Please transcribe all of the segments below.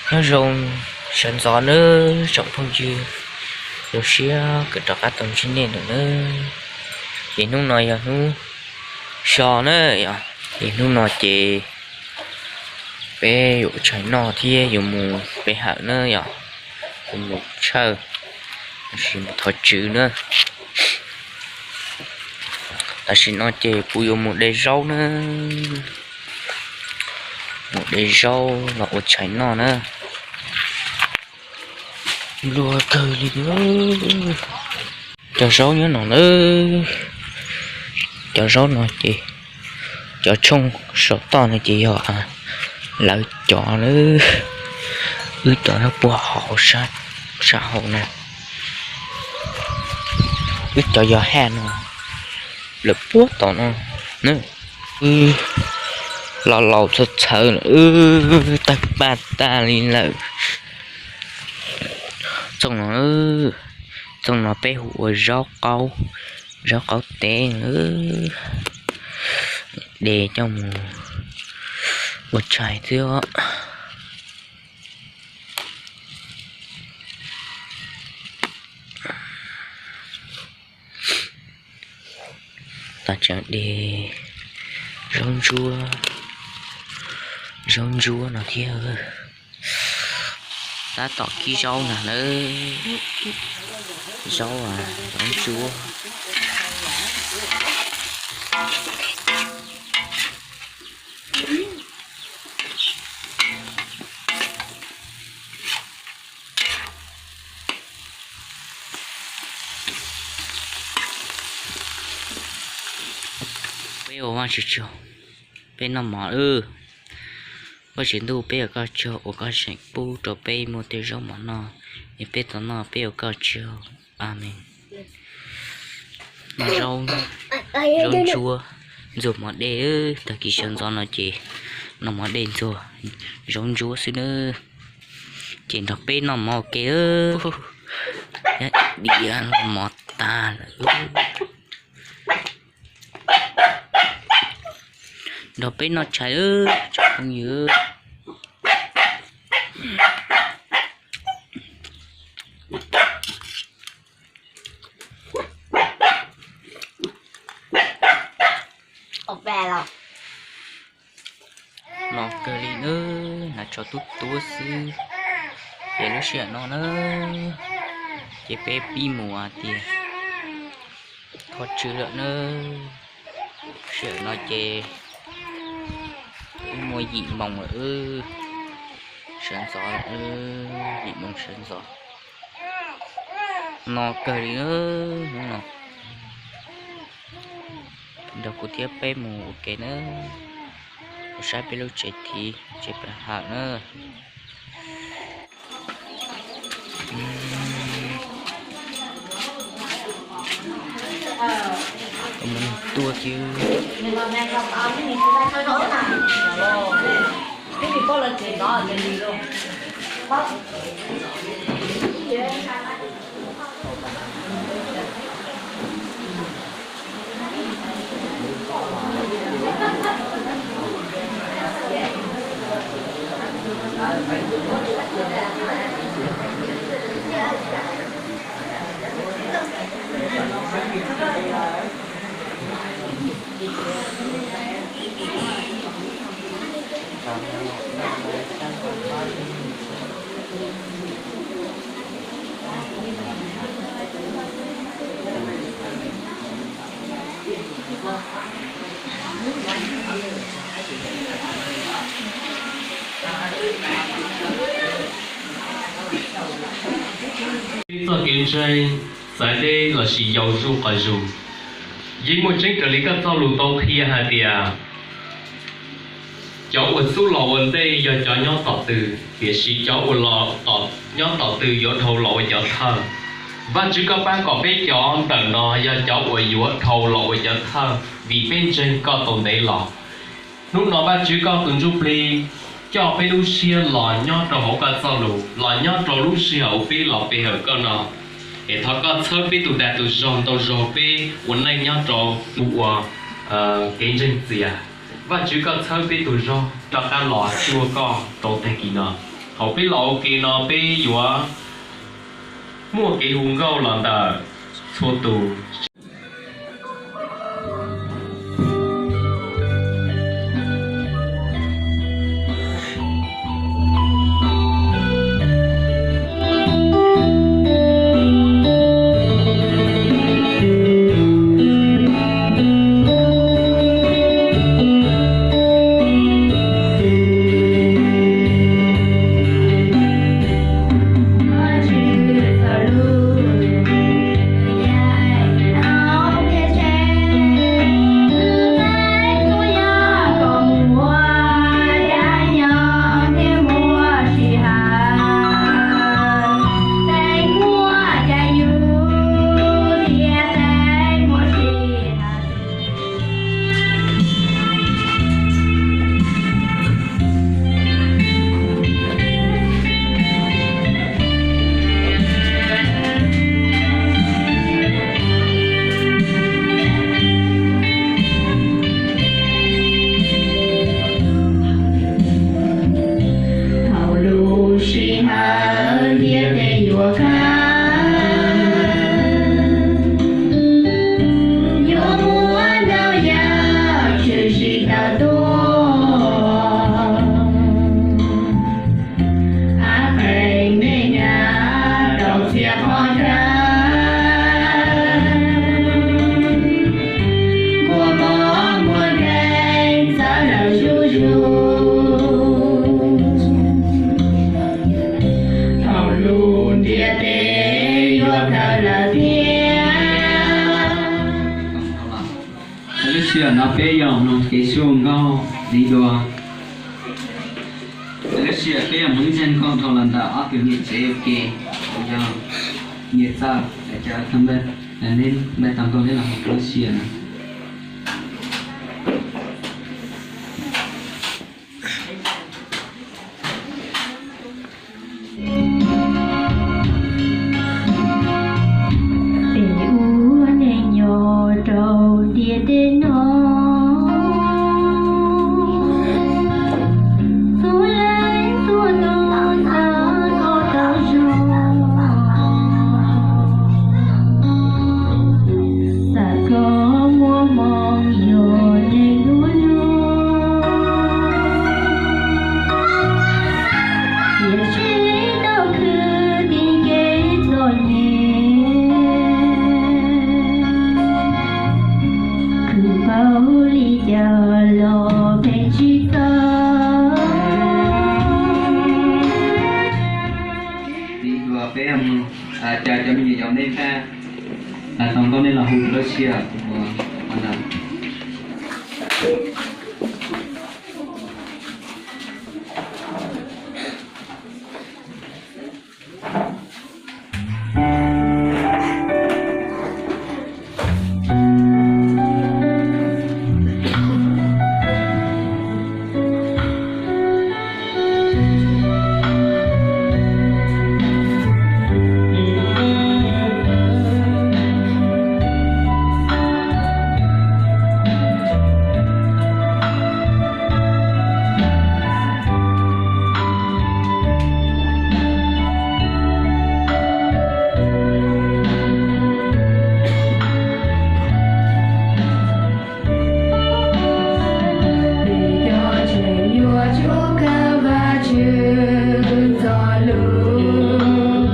Nyob zoo sawv ntxov nawb tsoom phooj ywg, zoo siab kawm rov qab tau ntsib nej lawm nawb. Ces hnub no yog hnub so na yom, ces hnub no ces peb yuav ua tshais noj thiab yuav mus pe hawm na yom, yuav mus tshawj, tab sis mus thov tswv na. Tam sim no ces kuv yuav mus de zaub na, mus de zaub los ua tshais noj na. Nplua kawg li. Cov zaub nyob no na, cov zaub no ces cov tshooj saum toj no ces yog lawv cov na, wb cov nyob puag hauv sab hauv na, wb cov yog haj no, lawv puag tom no na, wb los laus txhawv txhawv lawm, wb tawg paj tag li lawm. Txooj no, txooj no peb hu ua zaub qaub, zaub qaub teb, de coj mus ua tshais xwb os. Tam tseem de zaub ntsuab, zaub ntsuab no thiab. Tab tom kib zaub ntag nawb, zaub, zaub ntsuab. Peb ua Vajtswv tsaug, peb noj mov lawm. Vajtswv ntuj, peb ua koj tsaug uas koj tseem pub rau peb muaj tej zaub mov noj, es peb tau noj, peb ua koj tsaug. Amees. Noj zaub, zaub ntsuab, ntxuag mov dej, tag kis sawv ntxov no ces noj mov dej ntxuag zaub ntsuab xwb nawb. Ces nrog peb noj mov ua ke, diav los mov tag lawm. Nrog peb noj tshais, tsoom phooj ywg. No kawg li nawb, hnav tsho tub tuab xwb. Ces lub sij hawm no na, ces peb pib mus hais tias thov tswv lawm nawb. Sij hawm no ces twb muaj yim moos lawm, sawv ntxov lawm, yim moos sawv ntxov. No kawg li nawb, hnub no nrog kuv thiab peb mus ua ke nawb, mus saib peb lub tsev thiv, tsev pe hawm nawb. Tuaj kiag. Peb txoj kev ntseeg, txawv deb lossis yau zuj qos zus, yeej muaj tseeb raws li koj txoj lus tau qhia hais tias, cov uas xub los ua ntej yog cov nyob tom tw, tiam sis cov uas los nyob tom tw yuav dhau los ua cov thawj. Vajtswv, koj pab kom peb cov ntawm no yog cov uas yuav dhau los ua cov thawj vim peb ntseeg koj tau ntev los. Hnub no Vajtswv, koj tus ntsuj plig coj peb lub siab los nyob rau hauv koj txoj lus, los nyob rau lub sij hawm uas peb los pe hawm koj no, es thov koj txhawb peb tus dag tus zog ntau zog peb ua neej nyob rau tus uas kev ntseeg txias. Vajtswv, koj txhawb peb tus zog rov qab los cuag koj rau tag kis no. Thaum peb los ua ke no peb yuav muaj kev hu nkauj los ntawm txhua tus. Thaum lub sij hawm ntiaj teb yuav kawg, yuav muaj ntau yam tshwm sim tawm tuaj. Av qeeg me nyuam rau txhia qhov chaw, muaj mob muaj nkeeg txawv lawm zuj zus. Thaum lub ntiaj teb yuav kawg lawm thiab. Lub sij hawm no peb yuav mloog kev suab nkauj li dua. Lub sij hawm peb yuav mloog ib zaj nkauj dhau los ntawm ob tug niam tsev ua ke, uas yog niam Txawj, cov thaj neb npaj tau nkauj neb los mus lub sij hawm no. Peb ua neej nyob rau ntiaj teb no, txhua leej txhua tus xav kom tau zoo, xav kom muaj hmoo yog neeg dua luag, tiam sis tau khwv tim kev txom nyem, khwv npaum li cas los pheej tsis txaus. Li uas peb, cas cov me nyuam yaus nej npaj tau nkauj nej los hu rau lub sij hawm uas no. Peb cov tseem yuav tsum kawm Vajtswv txoj lus.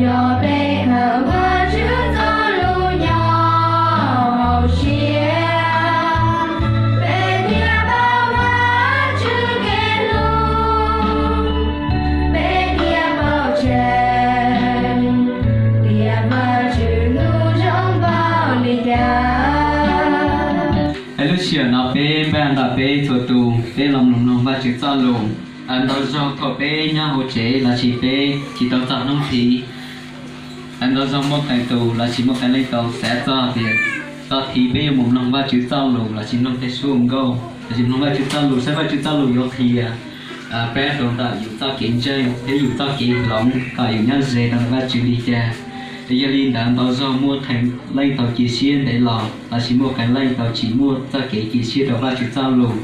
Yog peb kawm Vajtswv txoj lus nyob hauv siab, peb thiaj paub Vajtswv kev hlub, peb thiaj paub tseeb tias Vajtswv hlub zoo npaum li cas. Lub sij hawm no peb npaj ntawm peb txhua tus peb los mloog mloog Vajtswv txoj lus. Ntau zaug thaum peb nyob hauv tsev los sis peb tsis tau txog hnub thib, ntau zaug muaj qee tus los sis muaj qee leej tau xav txog tias txog thib peb yuav mus mloog Vajtswv txoj lus los sis mloog tej suab nkauj los sis mloog Vajtswv txoj lus saib Vajtswv txoj lus yuav qhia peb rau ntawm yus txoj kev ntseeg thiab yus txoj kev hloov kom yus nyob ze rau ntawm Vajtswv li cas. Yog li ntawd ntau zaug muaj qee leej tau cia siab ntev los los sis muaj qee leej tau tsis muaj txoj kev cia siab rau Vajtswv txoj lus.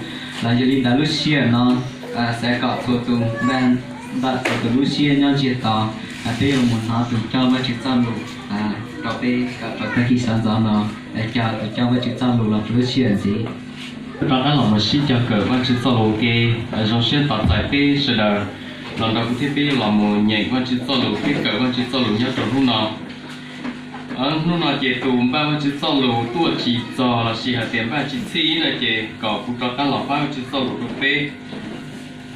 Los yog li ntawd lub sij hawm no xav kom txhua tus npaj Ntawm txog tus lub siab nyob ntsiag to, peb yuav mus hnov tus coj Vajtswv txoj lus rau peb kawm rau tag kis sawv ntxov no, coj tus coj Vajtswv txoj lus los rau lub sij hawm ntxiv. Rov qab los mus sib cog kawm Vajtswv txoj lus ua ke. Zoo siab tos txais peb sawv daws los nrog kuv thiab peb los mus nyeem Vajtswv txoj lus thiab kawm Vajtswv txoj lus nyob rau hnub no. Hnub no ces tus npaj Vajtswv txoj lus tuaj tsis txog lossis hais tias npaj tsis txhij no ces kom kuv rov qab los fab Vajtswv txoj lus rau peb.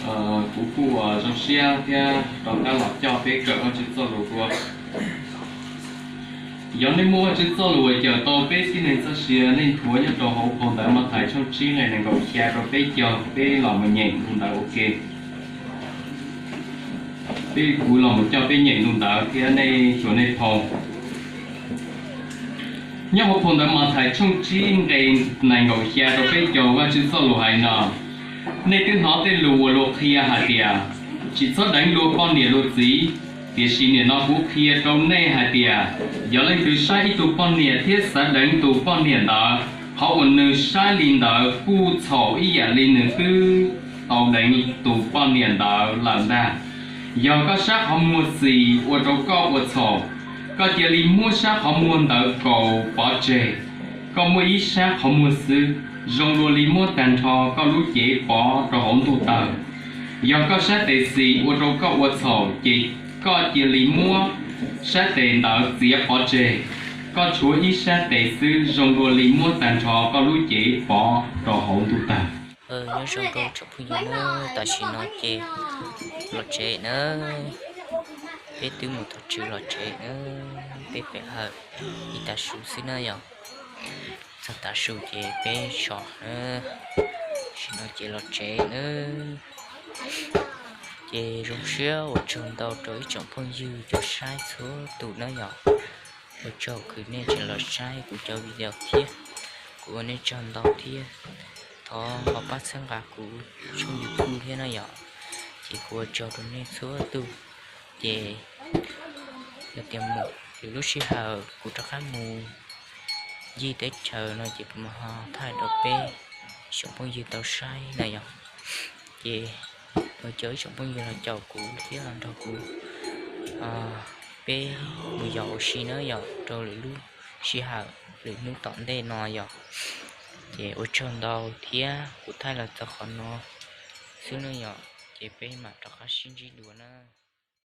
Kuv kuj ua zoo siab thiab rov qab los coj peb kawm Vajtswv txoj lus dua. Yog nej muaj Vajtswv txoj lus uas cawm tau peb tib neeg txoj sia, nej nthuav nyob rau hauv phau ntawv Mathais tshooj tsib nqe nees nkaum xya rau peb caug, peb los mus nyeem ntu ntawd ua ke. Peb, kuv los mus coj peb nyeem ntu ntawd thiab nej xyuas nej phau. Nyob hauv phau ntawv Mathais tshooj tsib nqe nees nkaum xya rau peb caug, Vajtswv txoj lus hais no: Nej twb hnov tej lus uas luag qhia hais tias, tsis txhob deev luag poj niam luag txiv. Tiam sis nim no kuv qhia rau nej hais tias, yog leej twg saib ib tug poj niam thiab xav deev tus poj niam ntawd, qhov uas nws saib li ntawd kuj txhaum ib yam li nws twb tau deev tus poj niam ntawd lawm ntag. Yog koj sab qhov muag xis ua rau koj ua txhaum, koj cia li muab sab qhov muag ntawd kaus pov tseg. Koj muaj ib sab qhov muag xwb, zoo dua li muab tag nrho koj lub cev pov rau hauv ntuj tawg. Yog koj sab tes xis ua rau koj ua txhaum, ces koj cia li muab sab tes ntawd txiav pov tseg. Koj tshuav ib sab tes xwb, zoo dua li muab tag nrho koj lub cev pov rau hauv ntuj tawg. Nyob zoo rau tsoom phooj ywg nawb, tam sim no ces los tsev nawb, peb twb mus thov tswv los tsev nawb, peb pem hawm ib tav su xwb na yom. Txog tav su ces peb so nawb, tam sim no ces los tsev nawb. Ces zoo siab ua tsaug ntau rau ib tsoom phooj ywg cov saib txhua tus na yom. Ua tsaug uas nej tseem los saib kuv cov video thiab, kuv ua nej tsaug ntau thiab. Thov ho pab txhawb nqa kuv tshooj YouTube thiab na yom. Ces kuv ua tsaug rau nej txhua tus. Ces yog tias mus lwm lub sij hawm kuv rov qab mus ncig teb chaws no ces kuv mam ho thaij rau peb tsoom phooj ywg tau saib na yom. Ces ua tsaug ib tsoom phooj ywg los caum kuv thiab los nrog kuv peb mus yos ua si na yom, rau lwm lub sij hawm lwm hnub tom ntej no yom. Ces ua tsaug ntau thiab, kuv thaij los txog qhov no xwb na yom, ces peb mam rov qab sib ntsib dua na.